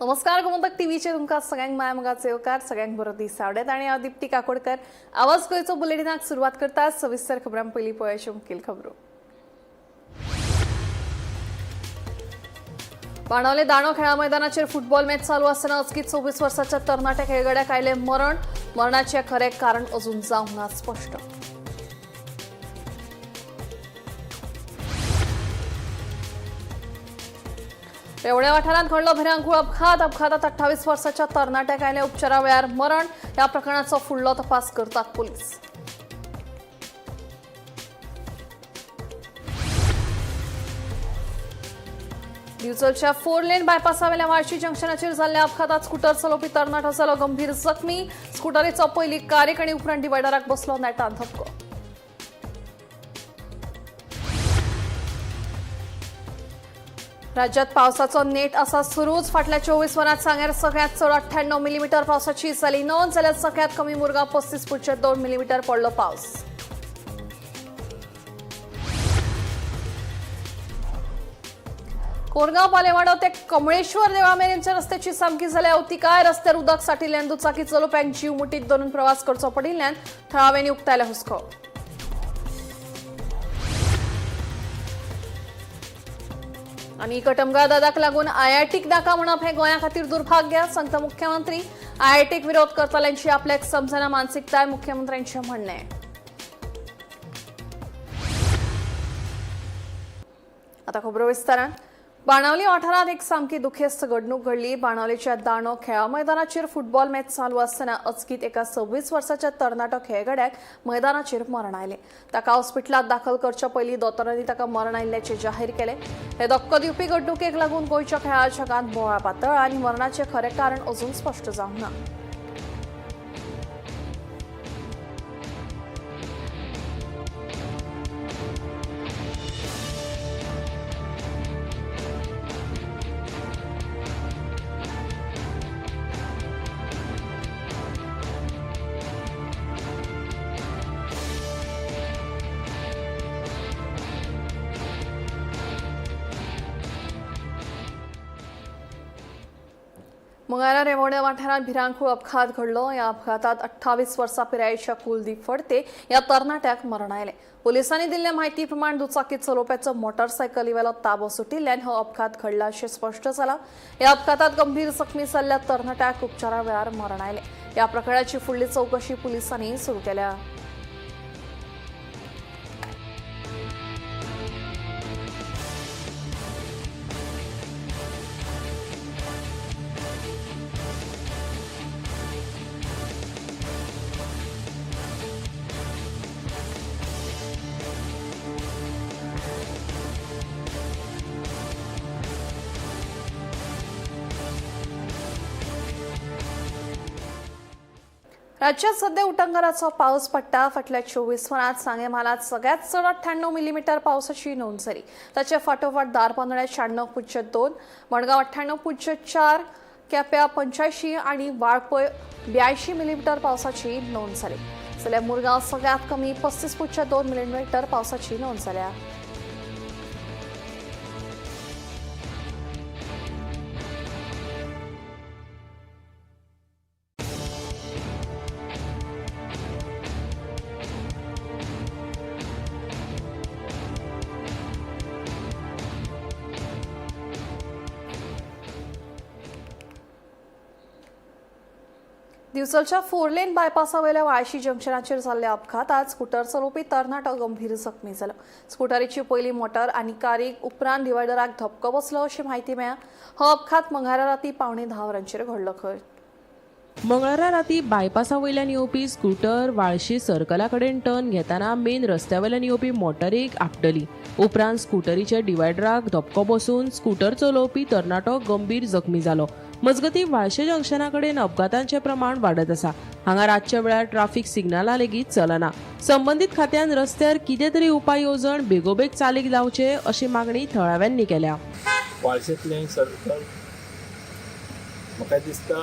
नमस्कार, गोमंतक टीव्हीचेर तुमकां सगळ्यांक माया मोगाचो येवकार. सगळ्यांक बरो दीस आवडेत आनी हांव दीप्ती काकोडकर आवाज गोंयचो बुलेटिनाक सुरवात करता. सविस्तर खबरां पयलीं पळोवया मुखेल खबरो. बाणावले दाणो खेळा मैदानाचेर फुटबॉल मॅच चालू आसतना अचकीत 24 वर्साच्या तरणाट्या खेळगड्याक आयलें मरण. मरणाचें खरें कारण अजून जावंक ना स्पश्ट. रेवड्या वाठारांत घडलो भिरांकूळ अपघात. अपघातात 28 वर्साच्या तरणाट्याक आयलें उपचारा वेळार मरण. ह्या प्रकरणाचो फुडलो तपास करतात पोलीस. दिवचलच्या फोर लेन बायपासावेल्या वाळशी जंक्शनाचेर जाल्ल्या अपघातात स्कूटर चलोवपी तरणाटो जालो गंभीर जखमी. स्कुटरीचो पयलीं कारेक आनी उपरांत डिवायडराक बसलो नेटान धपको. राज्यात पावसाचो नेट आसा सुरूच. फाटल्या 24 वरांत सांग्यार सगळ्यात चड 98 मिलीमीटर पावसाची जाली नोंद, जाल्यार सगळ्यात कमी मुरगांव 35.2 मिलीमीटर पडलो पावस. कोरगांव पालेवाडो ते कमळेश्वर देवळा मेरेनच्या रस्त्याची सामकी जाल्या अवतिकाय. रस्त्यार उदक साठिल्ल्यान दुचाकी चलोवप्यांक जीव मुठीत धरून प्रवास करचो पडिल्ल्यान थळाव्यांनी उक्तायला हुस्को. आनी कटमगाळ दादाक लागून आयआयटीक नाका म्हणप हें गोंया खातीर दुर्भाग्य, सांगता मुख्यमंत्री. आयआयटीक विरोध करतल्यांची आपल्याक समजना मानसिकताय, मुख्यमंत्र्यांचें म्हणणें. आता खबरो विस्तारान. बाणावली वाठारांत एक सामकी दुखेस्त घडणूक घडली. बाणावलीच्या दाणो खेळा मैदानाचेर फुटबॉल मॅच चालू आसतना अचकीत एका 26 वर्साच्या तरणाटो खेळगड्याक मैदानाचेर मरण आयलें. ताका हॉस्पिटलांत दाखल करच्या पयलीं दोतोरांनी ताका मरण आयिल्ल्याचें जाहीर केलें. हे धक्को दिवपी घडणुकेक लागून गोंयच्या खेळा जगांत बोवाळ पातळ आनी मरणाचें खरें कारण अजून स्पश्ट जावंक ना. मंगळारा रेवोड्या वाठारांत भिरांकूळ अपघात घडलो. ह्या अपघातात 28 वर्सां पिरायेच्या कुलदीप फडते ह्या तरणाट्याक मरण आयलें. पोलिसांनी दिल्ल्या म्हायती प्रमाण दुचाकी चलोवप्याचो मोटरसायकलीवेलो ताबो सुटिल्ल्यान हो अपघात घडला अशें स्पश्ट जालां. ह्या अपघातात गंभीर जखमी जाल्ल्या तरणाट्याक उपचारा वेळार मरण आयलें. ह्या प्रकरणाची फुडली चवकशी पुलिसांनी सुरू केल्या. राज्यात सध्या उटंगाराचो पावस पडटा. फाटल्या 24 वरांत सांगें म्हालांत सगळ्यात चड 98 मिलीमीटर पावसाची नोंद जाली. ताचे फाटोफाट धारबांदोड्यां 96.2, मडगांव 98.4, केप्यां 85 आनी वाळपय 82 मिलीमीटर पावसाची नोंद जाली. जाल्यार मुरगांव सगळ्यात कमी 35.2 मिलीमीटर पावसाची नोंद जाल्या. दिवचलच्या फोर लेन बायपासावेल्या वाळशी जंक्शनाचेर जाल्ल्या अपघातात स्कूटर चलोवपी तरणाटो गंभीर जखमी जालो. स्कुटरीची पयली मोटर आनी कारीक उपरांत डिवायडराक धपको बसलो अशी म्हायती मेळ्ळ्या. हो अपघात मंगळारा राती 9:45 वरांचेर घडलो खंय. मंगळारा राती बायपासा वयल्यान येवपी स्कूटर वाळशी सर्कला कडेन टर्न घेतना मेन रस्त्या वयल्यान येवपी मोटरीक आपटली. उपरांत स्कुटरीच्या डिवायडराक धपको बसून स्कूटर चलोवपी तरणाटो गंभीर जखमी जालो. मजगतीं वाळशे जंक्शना कडेन अपघातांचें प्रमाण वाडत आसा. हांगा रातच्या वेळार ट्राफिक सिग्नलां लेगीत चलना. संबंदीत खात्यान रस्त्यार कितें तरी उपाय येवजण बेगोबेग चालीक लावचे अशी मागणी थळाव्यांनी केल्या. वाळशेंतलें सर्कल म्हाका दिसता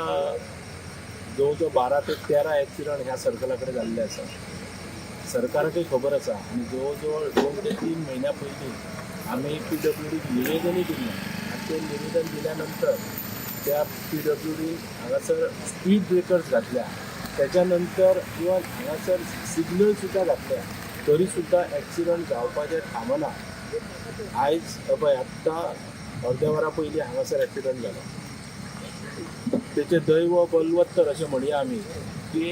जवळ जवळ 12 ते 13 एक्सिडंट ह्या सर्कला कडेन जाल्ले आसा. सरकाराकय खबर आसा आनी जवळ जवळ 2 ते 3 म्हयन्या पयलीं आमी पी डब्ल्यू डीक निवेदनूय दिल्लें आनी तें निवेदन दिल्या नंतर त्या पी डब्ल्यू डी हांगासर स्पीड ब्रेकर्स घातल्या, त्याच्या नंतर इवन हांगासर सिग्नल सुद्दां घातल्या, तरी सुद्दां एक्सिडंट जावपाचें थांबना. आयज पळय आत्तां अर्द्या वरा पयलीं हांगासर एक्सिडंट जालो. तेचें दैव बलवत्तर अशें म्हणया आमी की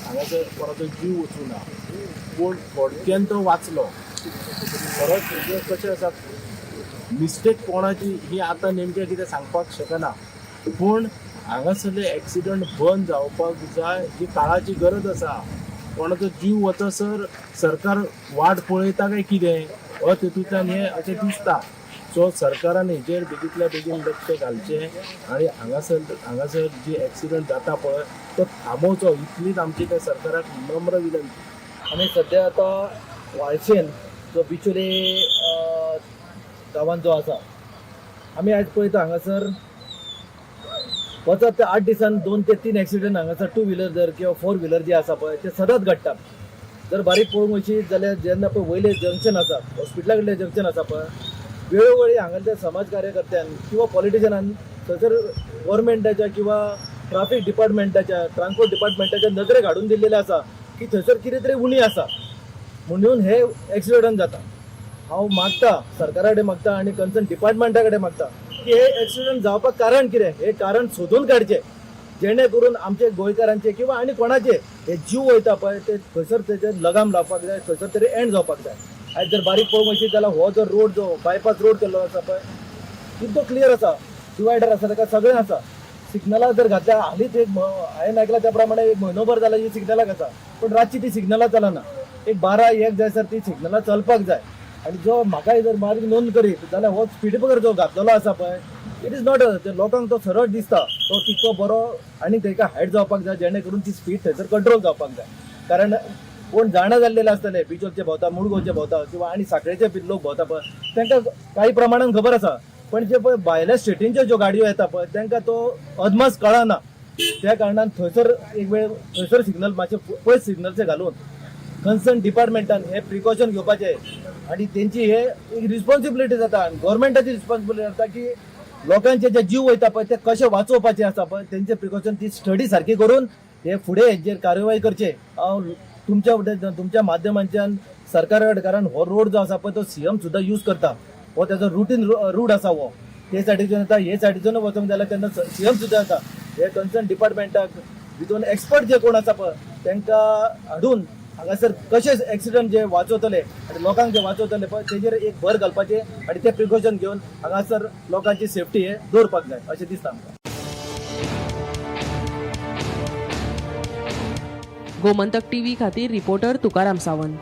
हांगासर कोणाचो जीव वचूं ना, पूण थोडक्यान तो वाचलो. खरोच म्हणजे कशें आसा, मिस्टेक कोणाची ही आतां नेमकें कितें सांगपाक शकना, पूण हांगासरले एक्सिडंट बंद जावपाक जाय ही काळाची गरज आसा. कोणाचो जीव वचसर सरकार वाट पळयता काय कितें हो तेतूंतल्यान हें अशें दिसता. सो सरकारान हेजेर बेगींतल्या बेगीन लक्ष घालचें आनी हांगासर जी एक्सिडंट जाता पळय तो थांबोवचो, इतलीच आमची त्या सरकाराक नम्र विनंती. आमी सद्या आतां वाळशेन जो बिचोले गांवांत जो आसा, आमी आयज पळयता हांगासर वचत ते 8 दिसान 2 ते 3 एक्सिडंट हांगासर टू व्हिलर जर किंवा फोर व्हिलर जे आसा पळय ते सदांच घडटात. जर बारीक पळोवंक वचीत जाल्यार जेन्ना पळय वयलें जंक्शन आसा, हॉस्पिटला कडलें जंक्शन आसा पळय, वेळोवेळी हांगासर समाज कार्यकर्त्यान किंवा पॉलिटिशनान थंयसर गोवोरमेंटाच्या किंवा ट्राफीक डिपार्टमेंटाच्या, ट्रान्सपोर्ट डिपार्टमेंटाच्या नदरेक हाडून दिल्लेलें आसा की थंयसर कितें तरी उणी आसा म्हणून हे एक्सिडंट जाता. हांव मागता, सरकारा कडेन मागता आनी कन्सर्न डिपार्टमेंटा कडेन मागता की हे एक्सिडंट जावपाक कारण कितें हे कारण सोदून काडचें, जेणे करून आमचे गोंयकारांचे किंवा आनी कोणाचे हे जीव वयता पळय ते खंयसर तेजेर लगाम लावपाक जाय, खंयसर तरी एंड जावपाक जाय. आयज जर बारीक पळोवंक वचीत जाल्यार हो जो रोड जो बायपास रोड केल्लो आसा पळय तितको क्लियर आसा, डिवायडर आसा, ताका सगळें आसा. सिग्नलां जर घातल्या, हालींच एक हांवें आयकलां त्या प्रमाणे एक म्हयनोभर जाला ही सिग्नलां आसा, पूण रातची ती सिग्नलां चलना. एक 12-1 जायसर ती सिग्नलां चलपाक जाय. आनी जो म्हाका जर बारीक नोंद करीत जाल्यार हो स्पीड ब्रेकर जो घातलेलो आसा पळय, it is not, लोकांक तो सरळ दिसता, तो तितको बरो आनी ताका हायट जावपाक जाय, जेणे करून ती स्पीड थंयसर कंट्रोल जावपाक जाय. कारण कोण जाणा जाल्लेले आसतले, बिचोलचे भोंवता, मुडगोवचे भोंवता किंवा आनी साखळेचे बी लोक भोंवता पळय, तांकां काही प्रमाणान खबर आसा. पण जे पळय भायल्या स्टेटींच्यो ज्यो गाडयो येता पळय तांकां तो अदमास कळना. त्या कारणान थंयसर एक वेळ थंयसर सिग्नल मातशे पयस सिग्नलचे घालून कन्सर्न डिपार्टमेंटान हे प्रिकॉशन घेवपाचे आनी तेंची हे एक रिस्पॉन्सिबिलिटी जाता आनी गोवोरमेंटाची रिस्पॉन्सिबिलिटी जाता की लोकांचे जे जीव वयता पळय ते कशे वाचोवपाचे आसा पळय तेंचे प्रिकॉशन ती स्टडी सारकी करून हे फुडें हेजेर कारवाय करचे. हांव तुमच्या वटेन तुमच्या माध्यमांच्यान सरकारा कडेन, कारण हो रोड जो आसा पळय तो सीएम सुद्दां यूज करता, हो तेजो रुटीन रूट आसा. हो ते सायडीच्यान येता, हे सायडीच्यान वचोंक जाल्यार तेन्ना सीएम सुद्दां येता. हे कन्सर्न डिपार्टमेंटाक भितून एक्सपर्ट जे कोण आसा पळय तांकां हाडून हांगासर कशे एक्सिडंट जे वाचवतले आनी लोकांक जे वाचवतले पळय तेजेर एक भर घालपाचें आनी ते प्रिकॉशन घेवन हांगासर लोकांची सेफ्टी हे दवरपाक जाय अशें दिसता आमकां. गोमंतक टीव्ही खातीर रिपोर्टर तुकाराम सावंत.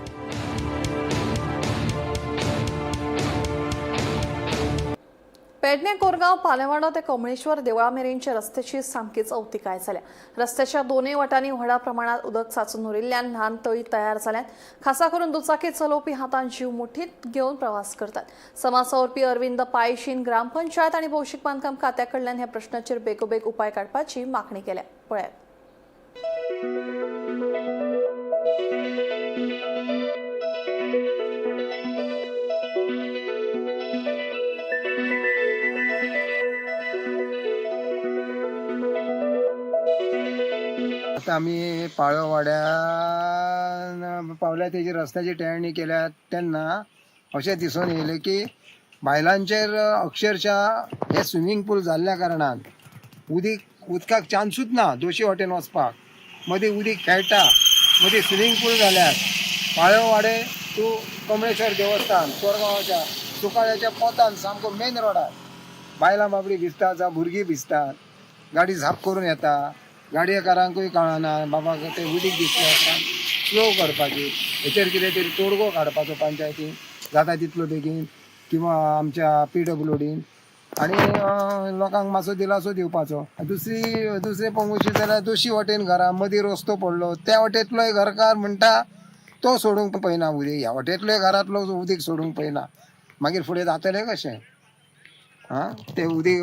पेडणे कोरगांव पालेवाडो ते कमळेश्वर देवळा मेरेनच्या रस्त्याची सामकीच अवतिकाय जाल्या. रस्त्याच्या दोनूय वाटांनी व्हडा प्रमाणात उदक साचून उरिल्ल्यान ल्हान तळी तयार जाल्यात. खासा करून दुचाकी चलोवपी हातान जीव मुठीत घेवन प्रवास करतात. समाज वावुरपी अरविंद पायशीन ग्रामपंचायत आनी भौशीक बांदकाम खात्या कडल्यान ह्या प्रश्नाचेर बेगोबेग उपाय काडपाची मागणी केल्या. पळयात. आतां आमी पाळोवाड्यान पावल्या, तेजी रस्त्याची टेळणी केल्या तेन्ना अशें दिसून येयलें की बायलांचेर अक्षरशः हे स्विमींग पूल जाल्ल्या कारणान उदकाक चान्सूच ना दोशी वाटेन वचपाक. मदीं उदीक खेळटा, मदीं स्विमींग पूल जाल्यार पाळोवाडे टू कमळेश्वर देवस्थान कोरगांवाच्या सुकाळ्याच्या पोतान सामको मेन रोडार बायलां बाबडी भिजतात जावं भुरगीं भिजतात. गाडी झाप करून येता, गाडयेकारांकूय कळना बाबा ते उदीक दिसले उपरांत स्लो करपाची. हेचेर कितें तरी तोडगो काडपाचो पंचायतीन जाता तितलो बेगीन किंवा आमच्या पी डब्ल्यू डीन, आनी लोकांक मातसो दिलासो दिवपाचो. दुसरे पळोवंक वचीत जाल्यार दोशी वाटेन घरां मदीं रस्तो पडलो, त्या वाटेंतलोय घरकार म्हणटा तो सोडूंक पळयना उदीक, ह्या वाटेंतलोय घरांतलो उदीक सोडूंक पळयना. मागीर फुडें जातलें कशें? आं, तें उदीक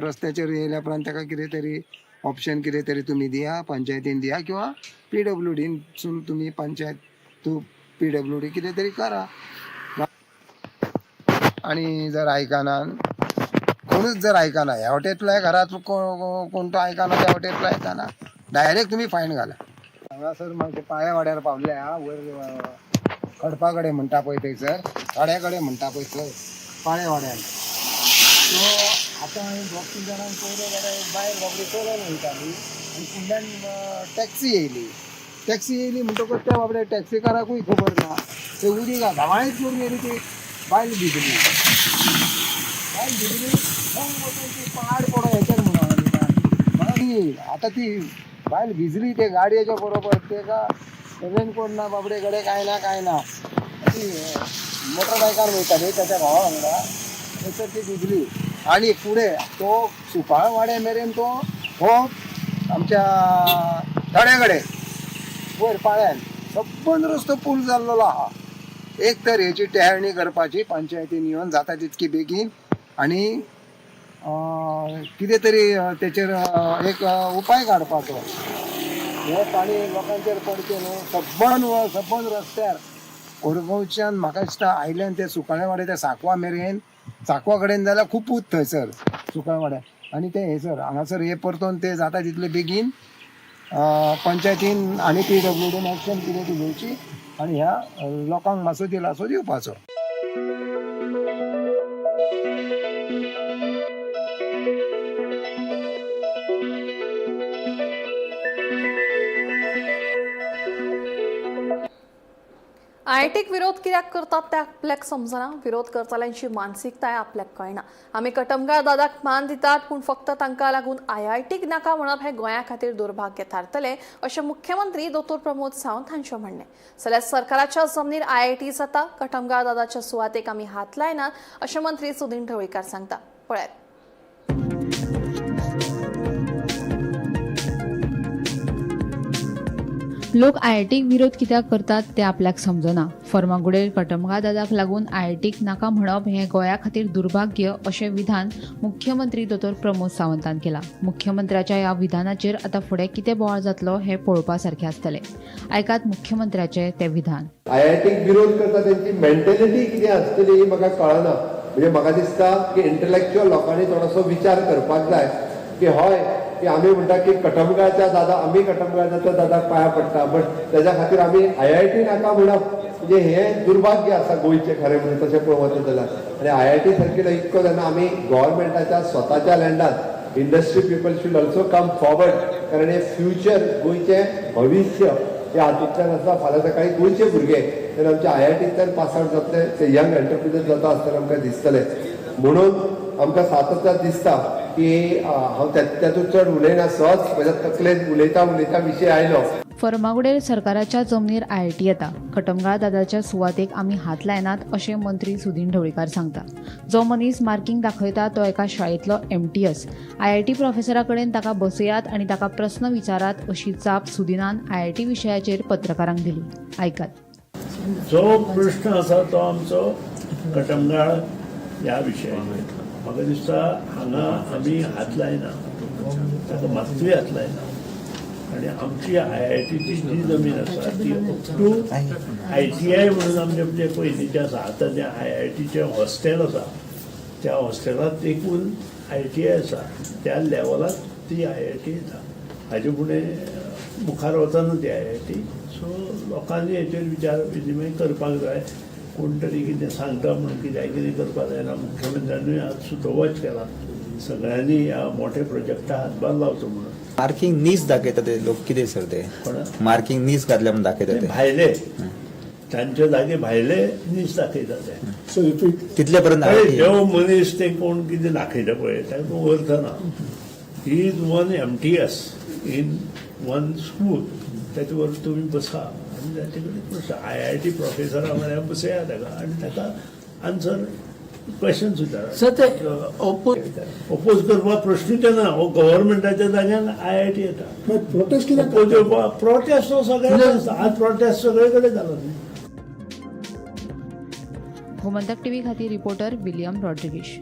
रस्त्याचेर येयल्या उपरांत ताका कितें तरी ऑप्शन कितें तरी तुमी दिया, पंचायतीन दिया किंवा पी डब्ल्यू डीनसून तुमी पंचायत तूं पी डब्ल्यू डी कितें तरी करा. आनी जर आयकना कोणूच कोणूच जर आयकना, ह्या वटेंतलो घरांत कोण तो आयकना, त्या वटेंतलो आयकना, डायरेक्ट तुमी फायन घाला. हांगासर मागीर पाळ्या वाड्यार पावल्या, वयर खडपा कडेन म्हणटा पळय थंयसर, थड्या कडेन म्हणटा पळय थंय पाळ्या वाड्यार. सो आतां हांवें दोग तीन जाणांक पळयलें जाल्यार एक बायल बाबडी चलोन वयताली आनी फुडल्यान टॅक्सी येयली. टॅक्सी येयली म्हणटकच त्या बाबड्या टॅक्सीकाराकूय खबर ना, ते उदीक धांवाळीच करून येयली, ती बायल भिजली. बायल भिजली वचून ती पाड पडो हेचेर म्हणून आनी आतां ती बायल भिजली ते गाडयेच्या बरोबर, तेका रेनकोट ना बाबडे कडेन, कांय ना कांय ना. ती मोटरबायकार वयताली ताच्या भावा वांगडा, थंयसर ती भिजली. आनी फुडें तो सुपाळ वाड्या मेरेन तो हो आमच्या थड्या कडेन वयर पाळ्यान सबंद रस्तो पूल जाल्लो आहा. एक तर हेची टेहळणी करपाची पंचायतीन येवन जाता तितकी बेगीन, आनी कितें तरी तेचेर एक उपाय काडपाचो. हें पाणी लोकांचेर पडचें न्हू. सबंद सबंद रस्त्यार कोरगांवच्यान म्हाका दिसता आयल्यान ते सुकाळेवाडे ते सांकवा मेरेन, सांकवा कडेन जाल्यार खुपूच थंयसर सुकाळेवाड्यार. आनी ते हेसर हांगासर हे परतून ते जाता तितले बेगीन पंचायतीन आनी PWDन एक्शन कितें ती घेवची आनी ह्या लोकांक मातसो दिलासो दिवपाचो. आयआयटीक विरोध कित्याक करतात ते आपल्याक समजना. विरोध करतल्यांची मानसिकताय आपल्याक कळना. आमी कटमगाळ दादाक मान दितात, पूण फक्त तांकां लागून आयआयटीक नाका म्हणप हें गोंया खातीर दुर्भाग्य थारतलें अशें मुख्यमंत्री दोतोर प्रमोद सावंत हांचें म्हणणें. जाल्यार सरकाराच्या जमनीर आयआयटी जाता, कटमगाळ दादाच्या सुवातेक आमी हात लायनात अशें मंत्री सुदिन ढवळीकार सांगता. पळयात. लोक आयआयटीक विरोध कित्याक करतात ते आपल्याक समजना. फर्मागुडेर कटमगाळ दादाक लागून आयआयटीक नाका म्हणप हें गोंया खातीर दुर्भाग्य अशें विधान मुख्यमंत्री दोतोर प्रमोद सावंतान केलां. मुख्यमंत्र्याच्या ह्या विधानाचेर आतां फुडें कितें बोवाळ जातलो हें पळोवपा सारकें आसतलें. आयकात मुख्यमंत्र्याचें तें विधान. आयआयटीक विरोध करता तेंची मेंटेलिटी कितें आसतली ही म्हाका कळना. म्हणजे म्हाका दिसता की इंटलेक्च्युअल लोकांनी थोडोसो विचार करपाक जाय की हय की आमी म्हणटा की कटमगाळच्या दादा, आमी कटमगाळच्या दादाक पांया पडटा, बट तेज्या खातीर आमी आयआयटी नाका म्हणप म्हणजे हें दुर्भाग्य आसा गोंयचें खरें म्हणून तशें पळोवंक वचत जाल्यार. आनी आयआयटी सारकेलो इतको जेन्ना आमी गव्हर्मेंटाच्या स्वताच्या लँडान industry people should also come forward, कारण हे फ्युचर गोंयचें भविश्य हे हातूंतल्यान आसा. फाल्यां सकाळीं गोंयचे भुरगे जेन्ना आमच्या आयआयटींतल्यान पास आवट जातले ते यंग एंटरप्रिनर जाता आसतना आमकां दिसतले. म्हणून आमकां सातत्यान दिसता की हांव तातूंत चड उलयना, सहज म्हज्या तकलेन उलयता उलयता विशय आयलो. फर्मागुडेर सरकाराच्या जमनीर आयआयटी येता, कटमगाळ दादाच्या सुवातेक आमी हात लायनात अशें मंत्री सुदिन ढवळीकार सांगता. जो मनीस मार्किंग दाखयता तो एका शाळेंतलो MTS. IIT प्रोफेसरा कडेन ताका बसयात आनी ताका प्रस्न विचारात अशी जाप सुदिनान आयआयटी विशयाचेर पत्रकारांक दिली. आयकात. जो प्रश्न आसा तो आमचो कटमगाळ ह्या विशयाचेर म्हाका दिसता हांगा आमी हात लायना, ताका मात्तूय हात लायना. आनी आमची आयआयटीची जी जमीन आसा ती अप टू ITI म्हणून आमचे जे पयलींचें आसा, आतां जें आयआयटीचें हॉस्टेल आसा त्या हॉस्टेलांत देखून ITI आसा त्या लेवलाक ती IIT येता. हाजे फुडें मुखार वचना ती IIT. सो लोकांनी हेचेर विचार विनिमय करपाक जाय. कोण तरी कितें सांगता म्हणून कित्याक कितें करपाक जायना. मुख्यमंत्र्यानूय आज सुतोवाच केला सगळ्यांनी ह्या मोठ्या प्रोजेक्टा हातभार लावचो म्हणून. मार्किंग नीस दाखयता ते लोक कितें सर ते? मार्किंग नीस घातल्या म्हणून दाखयता ते भायले तांच्या जागे भायले नीस दाखयता ते. तितले पर्यंत जो मनीस ते कोण कितें दाखयता पळय ताका अर्थ ना. He is one MTS in one school, ताचे बरोबर तुमी बसा आनी ताचे कडेन प्रश्न IIT प्रोफेसरा म्हऱ्या बसया ताका आनी ताका आन्सर क्वेश्चन विचारा. सर ते ओपोज करपाक प्रश्नूच येना. हो गव्हर्मेंटाच्या जाग्यान IIT येता. प्रोटेस्ट कित्याक? ओपोज येवपाक प्रोटेस्ट हो सगळे आज प्रोटेस्ट सगळे कडेन जालो न्ही. गोमंतक टीव्ही खातीर रिपोर्टर विलियम रॉड्रिगीश.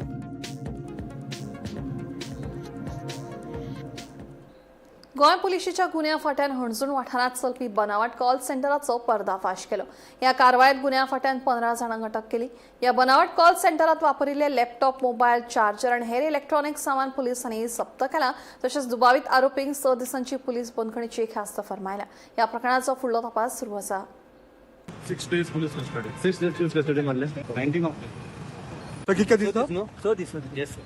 गोंय पुलिशेच्या गुन्यांव फांट्यान हणजूण वाठारांत चलपी बनावट कॉल सेंटराचो पर्दाफाश केलो. ह्या कारवायेत गुन्यांव फांट्यान 15 जाणांक अटक केली. ह्या बनावट कॉल सेंटरात वापरिल्ले लॅपटॉप, मोबायल, चार्जर आनी हेर इलेक्ट्रॉनिक सामान पुलिसांनी जप्त केला. तशेंच दुबावीत आरोपींक 6 दिसांची पुलीस बंदखणीची ख्यास्त फर्मायल्या. ह्या प्रकरणाचो फुडलो तपास सुरू आसा. 6 days police custody. 6 days police custody मारले. 19 ऑफ कितके दीस नो 6 दीस. Yes sir.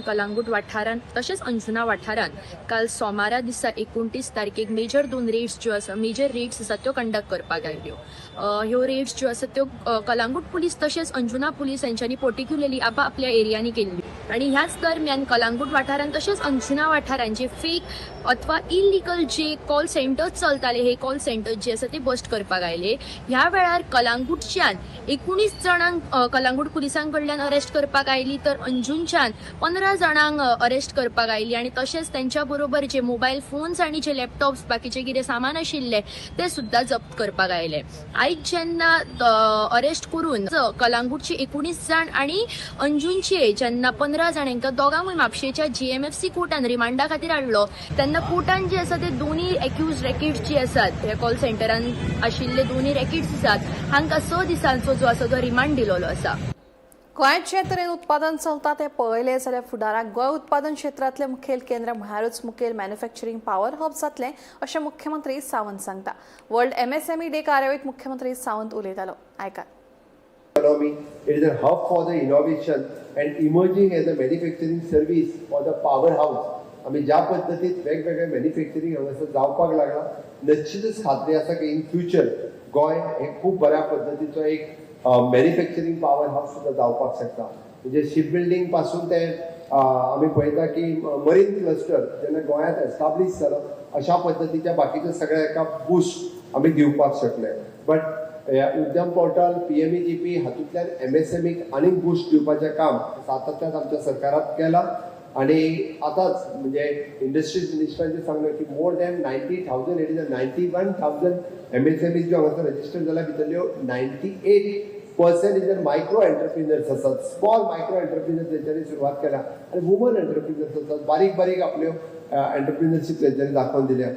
Calangute वाठारांत तशेंच अंजुना वाठारांत काल सोमारा दिसा 29 तारखेक मेजर 2 रेड्स ज्यो आसा, मेजर रेड्स आसा त्यो कंडक्ट करपाक आयल्यो. ह्यो रेड्स ज्यो आसा त्यो कलांगूट पुलीस तशेंच अंजुना पुलीस हेंच्यांनी पर्टिक्युलरली आपल्या एरियांनी केल्ली आनी ह्याच दरम्यान कलांगूट वाठारांत तशेंच अंजुना वाठारांत जे फेक अथवा इलिगल जे कॉल सेंटर्स चलताले हे कॉल सेंटर्स जे आसा ते बस्ट करपाक आयले. ह्या वेळार कलांगूटच्यान 19 जाणांक कलांगूट पुलिसां कडल्यान अरेस्ट करपाक आयली तर अंजुनच्यान 15 जाणांक अरेस्ट करपाक आयली आनी तशेंच त्यांच्या बरोबर जे मोबायल फोन्स आनी जे लॅपटॉप्स बाकीचे कितें सामान आशिल्ले ते सुद्दां जप्त करपाक आयले. आयज जेन्ना अरेस्ट करून कलांगूटचे 19 जाण आनी अंजुनचे जेन्ना 15 जाण हांकां दोगांकूय म्हापशेच्या GMFC कोर्टान रिमांडा खातीर हाडलो तेन्ना कोर्टान जे आसा ते दोनूय एक्यूज रॅकेट्स जे आसात ह्या कॉल सेंटरान आशिल्ले दोनूय रॅकेट्स आसात हांकां 6 दिसांचो जो आसा तो रिमांड दिलोलो आसा. गोंयांत जे तरेन उत्पादन चलता तें पळयलें जाल्यार फुडाराक गोंय उत्पादन क्षेत्रांतलें मुखेल केंद्र म्हळ्यारूच मुखेल मॅन्युफॅक्चरींग पावर हब जातलें अशें मुख्यमंत्री सावंत सांगता. वर्ल्ड MSME day कार्यावळींत मुख्यमंत्री सावंत उलयतालो. आयकात. Economy, it is a hub for the innovation and emerging as a manufacturing service for the powerhouse. आमी ज्या पद्दतीत वेगवेगळे मॅन्युफॅक्चरींग हांगासर जावपाक लागला, निश्चितच खात्री आसा की इन फ्युचर गोंय हे खूब बऱ्या पद्दतीचो एक मॅन्युफॅक्चरींग पावर हावस सुद्दां जावपाक शकता. म्हणजे शिप बिल्डींग पासून ते आमी पळयता की मरीन क्लस्टर जेन्ना गोंयांत एस्टाब्लीश जालो अशा पद्दतीच्या बाकीच्या सगळ्या एका बूस्ट आमी दिवपाक शकले. बट उद्यम पोर्टल, PMEGP हातूंतल्यान MSMEक आनीक बूस्ट दिवपाचें काम सातत्यान आमच्या सरकारान केलां आनी आतांच म्हणजे इंडस्ट्रीज मिनिस्टरान सांगलें की more than 90,000 it is 91,000 MSMEs ज्यो हांगासर रजिस्टर जाल्या भितरल्यो 98% is micro entrepreneurs आसात. स्मॉल मायक्रो एंटरप्रिनर्स तेंच्यांनी सुरवात केल्या आनी वुमन एंटरप्रिनर्स आसात. बारीक बारीक आपल्यो एंटरप्रिनरशीप तेंच्यांनी दाखोवन दिल्या.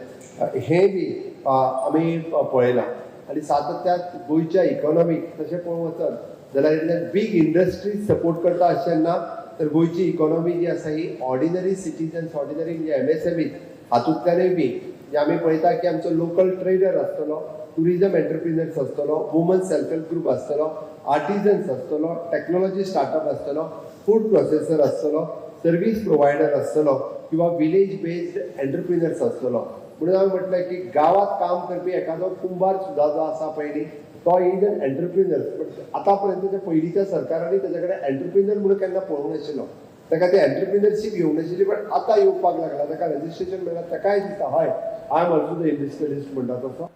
हें बी आमी पळयलां आनी सातत्यात गोंयच्या इकॉनॉमीक तशें पळोवंक वचत जाल्यार इतल्यान बीग इंडस्ट्रीज सपोर्ट करता अशें ना, तर गोंयची इकॉनॉमी जी आसा ही ऑर्डिनरी सिटीजन्स, ऑर्डिनरी म्हणजे MSME हातूंतल्यानूय बी जे आमी पळयता की आमचो लोकल ट्रेडर आसतलो, टुरिजम एंटरप्रिनर्स आसतलो, वुमन सेल्फ हेल्प ग्रूप आसतलो, आर्टिजन्स आसतलो, टॅक्नोलॉजी स्टार्टअप आसतलो, फूड प्रोसेसर आसतलो, सर्वीस प्रोवायडर आसतलो किंवा विलेज बेस्ड एंटरप्रिनर्स आसतलो. म्हणून हांवें म्हटलें की गांवांत काम करपी एखादो कुंभार सुद्दां जो आसा पयलीं तो is an entrepreneur. But आतां पर्यंत पयलींच्या सरकारांनी तेजे कडेन एंटरप्रिनर म्हणून केन्ना पळोवंक नाशिल्लो, ताका ती एंटरप्रिनरशीप येवंक नाशिल्ली. बट आतां येवपाक लागला, ताका रजिस्ट्रेशन मेळ्ळा, ताकाय दिसता हय I am also the industrialist म्हणटा तसो.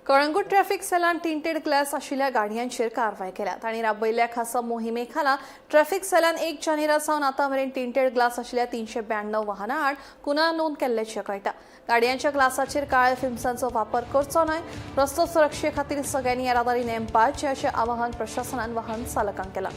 कळंगूट ट्रॅफिक सेलान टिंटेड ग्लास आशिल्ल्या गाडयांचेर कारवाय केल्या. तांणी राबयल्ल्या खासा मोहिमे खाला ट्रॅफिक सेलान 1 जानेरा सावन आतां मेरेन टिंटेड ग्लास आशिल्ल्या 392 वाहनां आड गुन्यांव नोंद केल्ल्याचें कळटा. गाडयांच्या ग्लासाचेर काळ्या फिल्म्सांचो वापर करचो न्हय, रस्तो सुरक्षे खातीर सगळ्यांनी येरादारी नेम पाळचे अशें आवाहन प्रशासनान वाहन चालकांक केलां.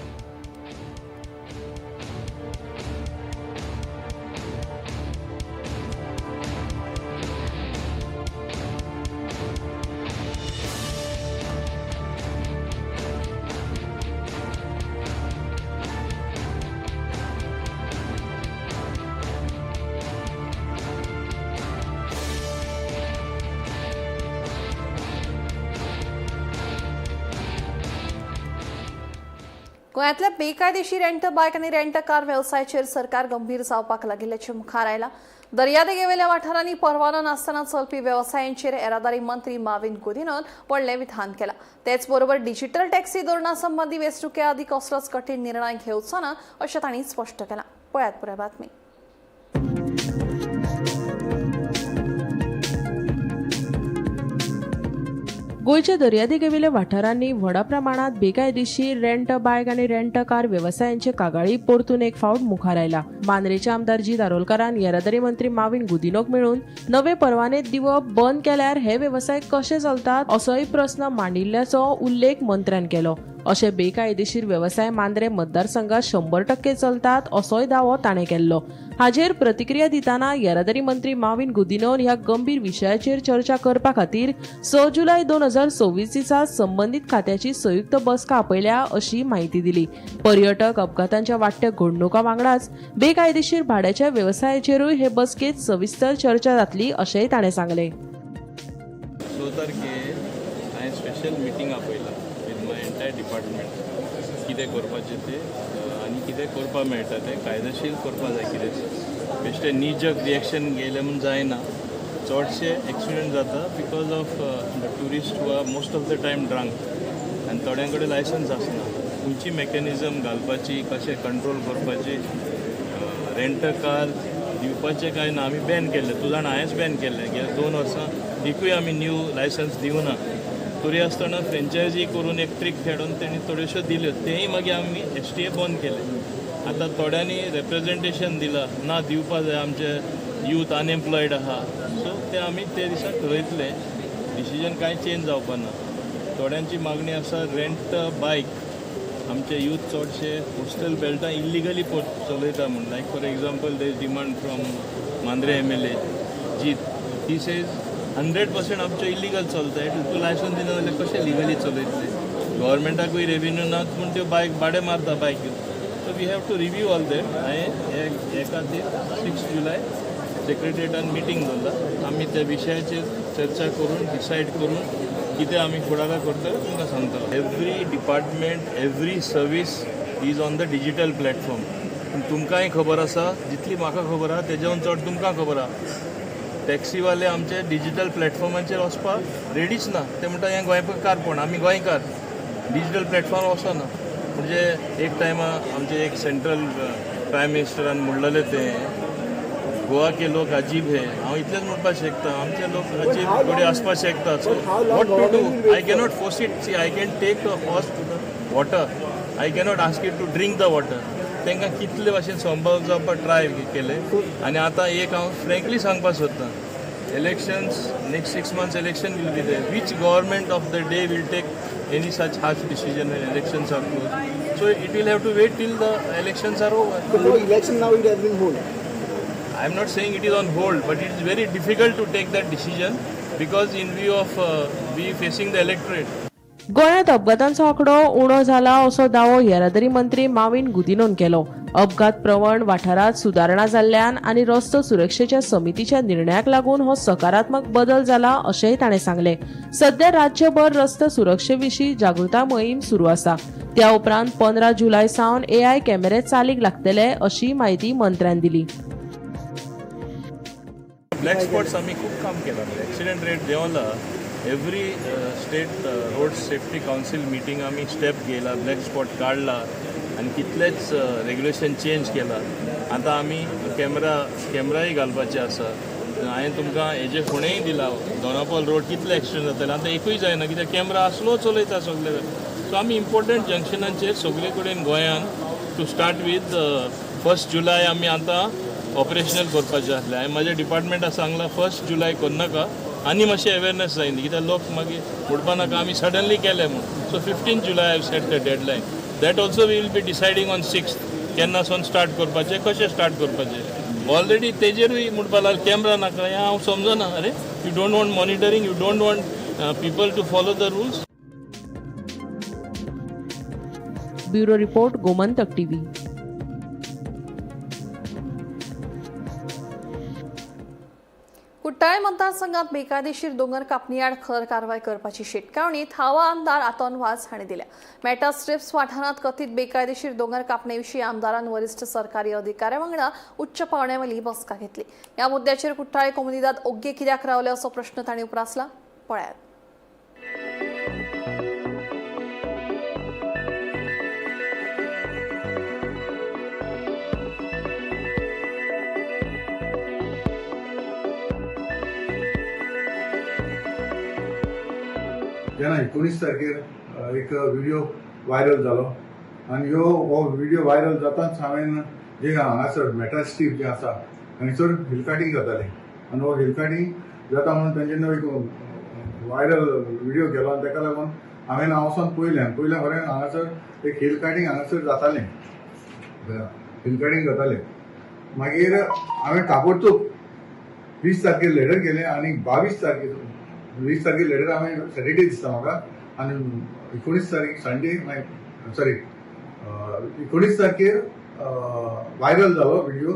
गोंयांतल्या बेकायदेशीर रेंट बायक आनी रेंट कार वेवसायाचेर सरकार गंभीर जावपाक लागिल्ल्याचें मुखार आयलां. दर्यादेगेवेल्या वाठारांनी परवानो नासतना चलपी वेवसायांचेर येरादारी मंत्री माविन गुदिन्होन व्हडलें विधान केलां. तेच बरोबर डिजिटल टॅक्सी धोरणा संबंदी वेंचणुके आदीं कसलोच कठीण निर्णय घेवचो ना अशें तांणी स्पश्ट केलां. पळयात पुराय बातमी. गोंयच्या दर्यादेगेवेल्या वाठारांनी व्हडा प्रमाणात बेकायदेशीर रेंट बायक आनी रेंट कार वेवसायांचे कागाळी परतून एक फावट मुखार आयला. मांद्रेचे आमदार जी दारोलकारान येरादारी मंत्री माविन गुदिनोक मेळून नवे परवाने दिवप बंद केल्यार हे वेवसाय कशे चलतात असोय प्रस्न मांडिल्ल्याचो उल्लेख मंत्र्यान केलो. अशे बेकायदेशीर वेवसाय मांद्रे मतदारसंघात 100% चलतात असोय दावो ताणें केल्लो. हाजेर प्रतिक्रिया दितना येरादारी मंत्री माविन गुदिन्होन ह्या गंभीर विशयाचेर चर्चा करपा खातीर 6 जुलय 2026 दिसा संबंदीत खात्याची संयुक्त बसका आपयल्या अशी म्हायती दिली. पर्यटक अपघातांच्या वाडट्या घडणुकां वांगडाच बेकायदेशीर भाड्याच्या वेवसायाचेरूय हे बसकेत सविस्तर चर्चा जातली अशेंय ताणें सांगलें. 6 तारखेर हांवें स्पेशल मिटींग आपयला विथ my entire department, कितें करपाचें तें आनी कितें करपाक मेळटा तें कायदेशीर करपाक जाय. कितें बेश्टें नी-जर्क रिएक्शन घेयलें म्हूण जायना. चडशे एक्सिडंट जाता because of the tourist who are most of the time drunk आनी थोड्यां कडेन लायसन्स आसना. खंयची मॅकॅनिजम घालपाची, कशें कंट्रोल करपाची, रेंट कार दिवपाचें काय ना आमी बॅन केल्लें. तूं जाणा हांवेंच बॅन केल्लें. गेल्या 2 वर्सां एकूय आमी न्यू लायसन्स दिवना. तरी आसतना फ्रेंचायजी करून एक ट्रीक खेळून तेणी थोड्योश्यो दिल्यो, तेंय मागीर आमी STA बंद केलें. आतां थोड्यांनी रेप्रेजेंटेशन दिलां ना दिवपा जाय, आमचे यूथ अनएम्प्लॉयड आहा. सो ते आमी ते दिसा ठरयतले. डिसिजन कांय चेंज जावपा ना. थोड्यांची मागणी आसा रेंट बायक. आमचे यूथ चडशे कोस्टल बेल्टां इल्लिगली चलयता म्हूण. Like for example there is demand from Mandrem MLA Jeet, he says 100% आमचें इल्लिगल चलता. तूं लायसन्स दिना जाल्यार कशें लिगली चलयतले? गव्हर्मेंटाकूय रेवेन्यू ना पूण त्यो बायक भाडें मारता बायक्यो. So we have to review all that. हांवें हे खातीर 6 जुलय सेक्रेटरिएटान मिटींग दवरला. आमी त्या विशयाचेर चर्चा करून डिसायड करून कितें आमी फुडाराक करतले तुमकां सांगतलो. Every department, every service is on the digital platform. पूण तुमकांय खबर आसा, जितली म्हाका खबर आसा तेज्याहून चड तुमकां खबर आसा. टॅक्सीवाले आमचे डिजिटल प्लॅटफॉर्माचेर वचपाक रेडीच ना. ते म्हणटा हें गोंयकारपण, आमी गोंयकार, डिजिटल प्लॅटफॉर्म वचना. म्हणजे एक टायमा आमचे एक सेंट्रल प्रायम मिनिस्टरान म्हणलेलें तें, गोवा के लोक अजीब हे. हांव इतलेंच म्हणपाक शकता, आमचे लोक अजीब घडये आसपाक शकता. So what to do? I cannot force it. See, I can take a horse to the water, I cannot ask it to drink the water. तांकां कितले भाशेन संभाव जावपाक ट्राय केले. आनी आतां एक हांव फ्रेंकली सांगपाक सोदतां, elections next 6 months election will be there. Which government of the day will take any such harsh decision when elections are close? So it will have to wait till the elections are over. So election now it has been hold. I am not saying it is on hold, but it is very difficult to take that decision because in view of we facing the electorate. गोंयांत अपघातांचो आंकडो उणो जाला असो दावो येरादारी मंत्री माविन गुदिन्होन केलो. अपघात प्रवण वाठारांत सुदारणा जाल्ल्यान आनी रस्तो सुरक्षेच्या समितीच्या निर्णयाक लागून हो सकारात्मक बदल जाला अशेंय ताणें सांगलें. सध्या राज्यभर रस्तो सुरक्षे विशीं जागृताय मोहीम सुरू आसा. त्या उपरांत 15 जुलय सावन AI कॅमेरे चालीक लागतले अशी म्हायती मंत्र्यान दिली. ब्लॅक स्पॉट्स आमी खूब काम केलां. एक्सिडंट रेट देंवला. Every state road safety council meeting आमी स्टेप घेयला, ब्लॅक स्पॉट काडला आनी कितलेच रेग्युलेशन चेंज केला. आतां आमी कॅमेराय घालपाचे आसा. हांवें तुमकां हेजे फुडेंय दिला, दोनापावल रोड कितले एक्सिडंट जाताले, आतां एकूय जायना कित्याक कॅमेरा आसलो चलयता सगळे. सो आमी इम्पोर्टंट जंक्शनांचेर सगळे कडेन गोंयान टू स्टार्ट वीथ 1 जुलय आमी आतां ऑपरेशनल करपाचें आसलें. हांवें म्हाज्या डिपार्टमेंटाक सांगलां 1 जुलय करनाका, आनी मातशें अवेरनेस जायना कित्याक लोक मागीर म्हणपा नाका आमी सडनली केलें म्हूण. So 15 July I have set the deadline. That also we will be deciding on 6th केन्ना सावन स्टार्ट करपाचें, कशें स्टार्ट करपाचें. ऑलरेडी तेजेरूय म्हणपा लागले कॅमेरा नाका. हें हांव समजना. अरे, you don't want monitoring, you don't want people to follow the rules. Bureau report, Gomantak TV. Cortalim मतदारसंघात बेकायदेशीर दोंगर कापणीआड खर कारवाय करपाची शिटकावणी थावा आमदार आतोन वाज हांणी दिल्या. मेटा स्ट्रिप्स वाठारांत कथीत बेकायदेशीर दोंगर कापणे विशीं आमदारान वरिश्ठ सरकारी अधिकाऱ्यां वांगडा उच्च पावंड्यावेली बसका घेतली. ह्या मुद्द्याचेर कुट्टाळे कोमुनिदाद ओग्गे कित्याक रावले असो प्रश्न तांणी उप्रासला. पळयात. जेन्ना 19 तारखेर एक व्हिडिओ व्हायरल जालो आनी ह्यो हो व्हिडिओ व्हायरल जाताच हांवें जे हांगासर मेटा स्ट्रीप जे आसा थंयसर हिल कार्टिंग जातालें आनी हो हिल कार्टिंग जाता म्हणून तेंच्यांनी एक व्हायरल व्हिडिओ केलो आनी ताका लागून हांवें वचोन पळयलें आनी पळयलें खरें हांगासर एक हिल कार्टींग हांगासर जातालें, हिल कार्टींग जातालें. मागीर हांवें ताबडतोब 20 तारखेर लेटर केलें आनी 22 तारखेर, 20 तारखेर लेटर हांवें सॅटर्डे दिसता म्हाका, आनी 19 तारीख संडे, सॉरी 19 तारखेर व्हायरल जालो व्हिडिओ.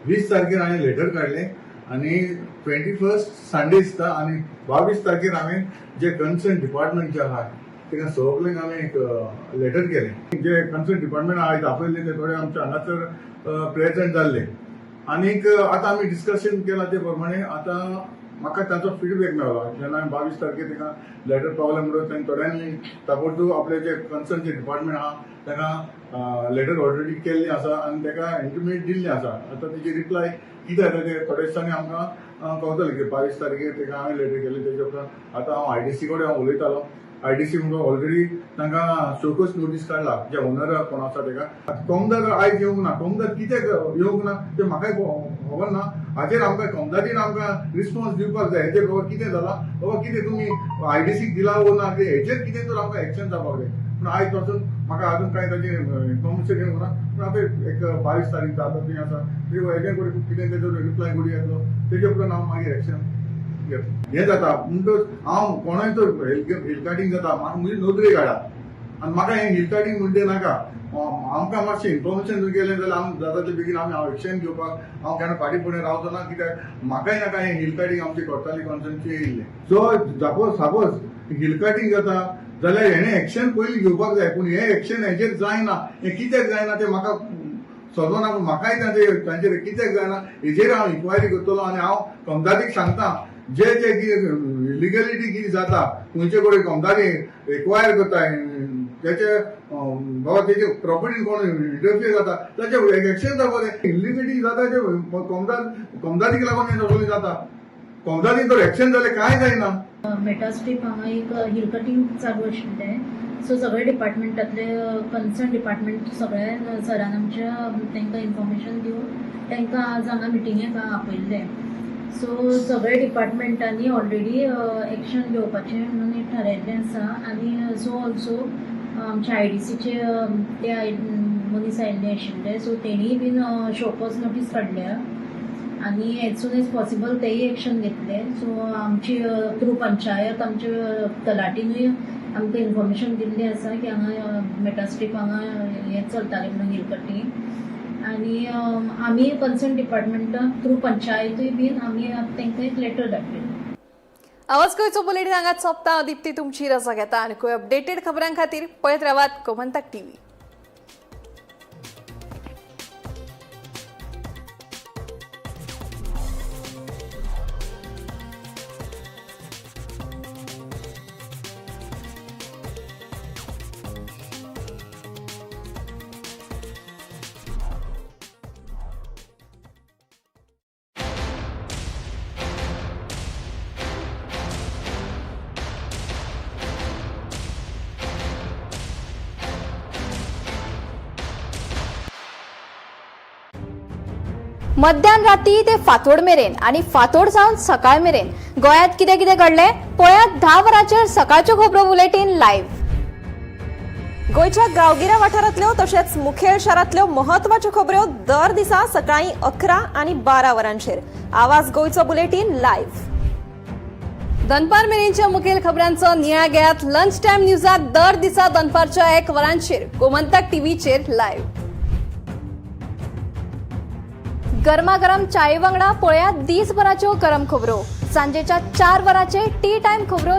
20 तारखेर हांवें लेटर काडलें आनी 21 संडे दिसता आनी 22 तारखेर हांवें जे कन्सर्न डिपार्टमेंट जे आहा ताका सगल्यांक हांवें एक लेटर केलें. जे कन्सर्न डिपार्टमेंट आयज आपयल्ले ते थोडे आमच्या हांगासर प्रेजंट जाल्ले आनीक आतां आमी डिस्कशन केलां ते प्रमाणे आतां म्हाका तांचो फिडबॅक मेळ्ळो. जेन्ना हांवें 22 तारखेर तांकां लेटर पावलें म्हणून तांणी थोड्यांनी ताबडतोब आपले जे कन्सर्न जे डिपार्टमेंट आहा तांकां लेटर ऑलरेडी केल्लें आसा आनी ताका इंटिमेट दिल्लें आसा. आतां तेजी रिप्लाय कितें जाता ते थोड्या दिसांनी आमकां कळटलें की 22 तारखेर ताका हांवें लेटर केलें. तेच्या उपरांत आतां हांव IDC कडेन हांव उलयतालो. IDC म्हणून ऑलरेडी तांकां शोकस नोटीस काडला जे ओनर कोण आसा ताका. कोमदार आयज येवंक ना, कोमदार कित्याक येवंक ना तें म्हाकाय खबर ना. हाचेर आमकां कोमदारीन आमकां रिस्पॉन्स दिवपाक जाय. हेचेर बाबा कितें जालां, बाबा कितें तुमी IDCक दिला वो ना, हेचेर कितें तर आमकां एक्शन जावपाक जाय. पूण आयज पासून म्हाका अजून कांय ताचें इन्फॉर्मेशन येवंक ना. पूण आतां एक 22 तारीख जाता ती आसा, हेजे कडेन कितें तेजो रिप्लाय करूं येतलो, तेजे उपरांत हांव मागीर एक्शन हें जाता. म्हणटकच हांव कोणाय तर हिल कार्टींग जाता म्हाका म्हजी नदरे काडा आनी म्हाका हें हिल कार्टींग म्हणटे नाका. आमकां मातशें इन्फॉर्मेशन जर गेलें जाल्यार आमी जाता ते बेगीन आमी हांव एक्शन घेवपाक हांव केन्ना फाटीं फुडें रावचो ना, कित्याक म्हाकाय नाका हें हिल कार्टींग आमचें करताली कॉन्सर्नचें येयल्लें. सो सपोज हिल कार्टींग जाता जाल्यार हेणें एक्शन पयलीं घेवपाक जाय, पूण हें एक्शन हेजेर जायना. हें कित्याक जायना तें म्हाका समजना, पूण म्हाकाय तांचेर कित्याक जायना हेजेर हांव इन्क्वायरी करतलो आनी हांव कमदारीक सांगता जे जे कितें इलिगलिटी कितें जाता खंयचे कडेन कमदारी एक्वायर करता तेचे बाबा तेजे प्रॉपर्टी कोण इंटरफियर जाता ताचे एक्शन जावपाक जाय. इलिगलिटी जाता ते कमदारीक लागून हें सगळें जाता. कमदारीन तर एक्शन जालें कांय जायना. मेटास्ट्रीप हांगा एक हिल कटींग चालू आशिल्लें. सो सगळे डिपार्टमेंटांतले कन्सर्न डिपार्टमेंट सगळे सरान आमच्या तांकां इन्फॉर्मेशन दिवन तांकां आज हांगा मिटिंगेक आपयल्लें. सो सगळे डिपार्टमेंटांनी ऑलरेडी एक्शन घेवपाचें म्हणून थारायल्लें आसा आनी सो ऑल्सो आमच्या IDCचे ते मनीस आयिल्ले आशिल्ले, सो तेणीय बीन शोकॉज नोटीस काडल्या आनी एज सून एज पॉसिबल तेय एक्शन घेतले. सो आमची थ्रू पंचायत आमचे तलाटीनूय आमकां इन्फॉर्मेशन दिल्लें आसा की हांगा मेटास्ट्रीप हांगा हें चलतालें म्हणून हिल कटींग आनी आमी कन्सर्न डिपार्टमेंटा थ्रू पंचायतूय बीन आमी तांकां एक लेटर धाडलें. आवाज गोंयचो बुलेटीन हांगा सोंपता. दीप्ती तुमची रजा घेता आनी खंय अपडेटेड खबरां खातीर पळयत रावात गोमंतक टीव्ही. मध्यान राती ते फातोड मेरेन आणि फातोड जावन सकाळ मेरेन गोंयांत कितें कितें घडलें पळयात 10 वरांचेर सकाळच्यो खबरो बुलेटीन लायव्ह. गोंयच्या गांवगिऱ्या वाठारांतल्यो तशेंच मुखेल शारांतल्यो महत्वाच्यो खबऱ्यो दर दिसा सकाळीं 11 आनी 12 वरांचेर आवाज गोंयचो बुलेटीन लायव्ह. दनपार मेरेनच्या मुखेल खबरांचो नियाळ घेयात लंच टायम न्यूजात दर दिसा दनपारच्या 1 वरांचेर गोमंतक टीव्हीचेर लायव्ह. गरमागरम चाये वांगडा पळयात दिसभराच्यो गरम खबरो सांजेच्या 4 वरांचेर टी टायम खबरो.